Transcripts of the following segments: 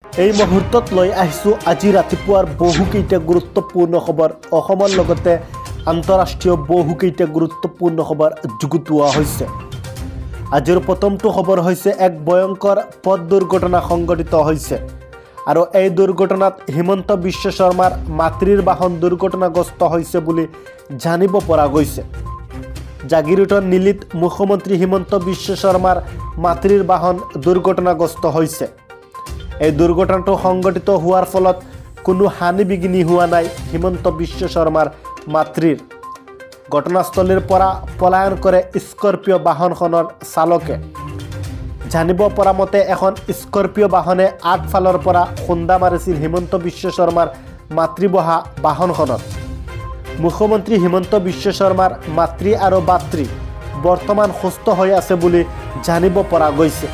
এই মুহূৰ্তত লৈ আহিছোঁ আজি ৰাতিপুৱাৰ বহুকেইটা গুৰুত্বপূৰ্ণ খবৰ। অসমৰ লগতে আন্তঃৰাষ্ট্ৰীয় বহুকেইটা গুৰুত্বপূৰ্ণ খবৰ যুগুতোৱা হৈছে। আজিৰ প্ৰথমটো খবৰ হৈছে, এক ভয়ংকৰ পথ দুৰ্ঘটনা সংঘটিত হৈছে আৰু এই দুৰ্ঘটনাত হিমন্ত বিশ্ব শৰ্মাৰ মাতৃৰ বাহন দুৰ্ঘটনাগ্ৰস্ত হৈছে বুলি জানিব পৰা গৈছে। জাগিৰোডৰ নিলিত মুখ্যমন্ত্ৰী হিমন্ত বিশ্ব শৰ্মাৰ মাতৃৰ বাহন দুৰ্ঘটনাগ্ৰস্ত হৈছে। এই দুৰ্ঘটনাটো সংঘটিত হোৱাৰ ফলত কোনো হানি বিঘিনি হোৱা নাই হিমন্ত বিশ্ব শৰ্মাৰ মাতৃৰ। ঘটনাস্থলীৰ পৰা পলায়ন কৰে স্কৰপিঅ' বাহনখনৰ চালকে। জানিব পৰা মতে, এখন স্কৰপিঅ' বাহনে আগফালৰ পৰা খুন্দা মাৰিছিল হিমন্ত বিশ্ব শৰ্মাৰ মাতৃবহা বাহনখনত। মুখ্যমন্ত্ৰী হিমন্ত বিশ্ব শৰ্মাৰ মাতৃ আৰু ভাতৃ বৰ্তমান সুস্থ হৈ আছে বুলি জানিব পৰা গৈছে।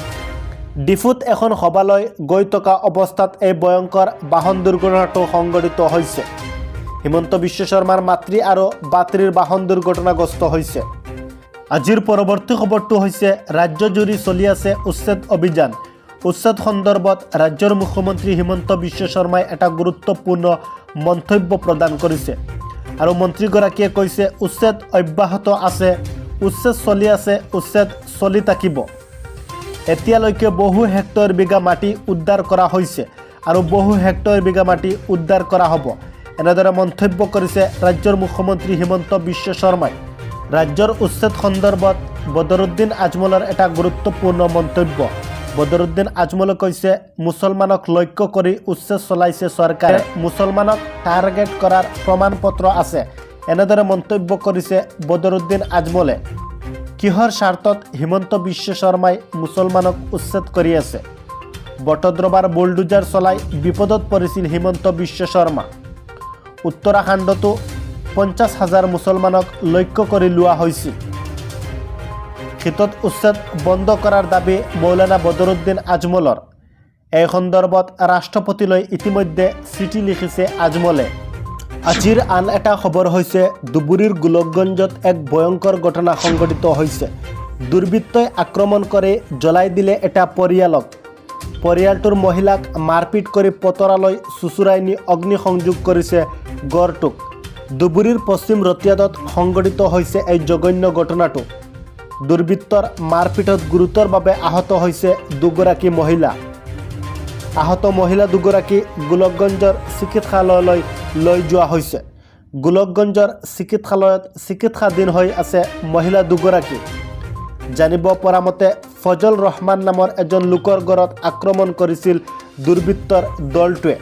ডিফুত এখন সভালৈ গৈ থকা অৱস্থাত এই ভয়ংকৰ বাহন দুৰ্ঘটনাটো সংঘটিত হৈছে। হিমন্ত বিশ্ব শৰ্মাৰ মাতৃ আৰু ভাতৃৰ বাহন দুৰ্ঘটনাগ্ৰস্ত হৈছে। আজিৰ পৰৱৰ্তী খবৰটো হৈছে, ৰাজ্যজুৰি চলি আছে উচ্ছেদ অভিযান। উচ্ছেদ সন্দৰ্ভত ৰাজ্যৰ মুখ্যমন্ত্ৰী হিমন্ত বিশ্ব শৰ্মাই এটা গুৰুত্বপূৰ্ণ মন্তব্য প্ৰদান কৰিছে আৰু মন্ত্ৰীগৰাকীয়ে কৈছে, উচ্ছেদ অব্যাহত আছে, উচ্ছেদ চলি আছে, উচ্ছেদ চলি থাকিব। এতিয়ালৈকে বহু হেক্টৰ বিঘা মাটি উদ্ধাৰ কৰা হৈছে আৰু বহু হেক্টৰ বিঘা মাটি উদ্ধাৰ কৰা হ'ব। এনেদৰে মন্তব্য কৰিছে ৰাজ্যৰ মুখ্যমন্ত্ৰী হিমন্ত বিশ্ব শৰ্মাই। ৰাজ্যৰ উচ্ছেদ সন্দৰ্ভত বদৰুদ্দিন আজমলৰ এটা গুৰুত্বপূৰ্ণ মন্তব্য। বদৰুদ্দিন আজমলে কৈছে, মুছলমানক লক্ষ্য কৰি উচ্ছেদ চলাইছে চৰকাৰে, মুছলমানক টাৰ্গেট কৰাৰ প্ৰমাণ পত্ৰ আছে। এনেদৰে মন্তব্য কৰিছে বদৰুদ্দিন আজমলে। কিহৰ স্বাৰ্থত হিমন্ত বিশ্ব শৰ্মাই মুছলমানক উচ্ছেদ কৰি আছে? বটদ্ৰৱাৰ বুলডোজাৰ চলাই বিপদত পৰিছিল হিমন্ত বিশ্ব শৰ্মা। উত্তৰাখণ্ডতো 50,000 মুছলমানক লক্ষ্য কৰি লোৱা হৈছিল। শীতত উচ্ছেদ বন্ধ কৰাৰ দাবী মৌলানা বদৰুদ্দিন আজমলৰ। এই সন্দৰ্ভত ৰাষ্ট্ৰপতিলৈ ইতিমধ্যে চিঠি লিখিছে আজমলে। আজিৰ আন এটা খবৰ হৈছে, ধুবুৰীৰ গোলকগঞ্জত এক ভয়ংকৰ ঘটনা সংঘটিত হৈছে। দুৰ্বৃত্তই আক্ৰমণ কৰি জ্বলাই দিলে এটা পৰিয়ালক। পৰিয়ালটোৰ মহিলাক মাৰপিট কৰি পতৰালৈ চুচুৰাই নি অগ্নিসংযোগ কৰিছে ঘৰটোক। ধুবুৰীৰ পশ্চিম ৰতিয়াত সংঘটিত হৈছে এই জঘন্য ঘটনাটো। দুৰ্বৃত্তৰ মাৰপিটত গুৰুতৰভাৱে আহত হৈছে দুগৰাকী মহিলা। আহত মহিলা দুগৰাকী গোলকগঞ্জৰ চিকিৎসালয়লৈ লৈ যোৱা হৈছে। গোলকগঞ্জৰ চিকিৎসালয়ত চিকিৎসাধীন হৈ আছে মহিলা দুগৰাকী। জানিব পৰা মতে, ফজল ৰহমান নামৰ এজন লোকৰ ঘৰত আক্ৰমণ কৰিছিল দুৰ্বৃত্তৰ দলটোৱে।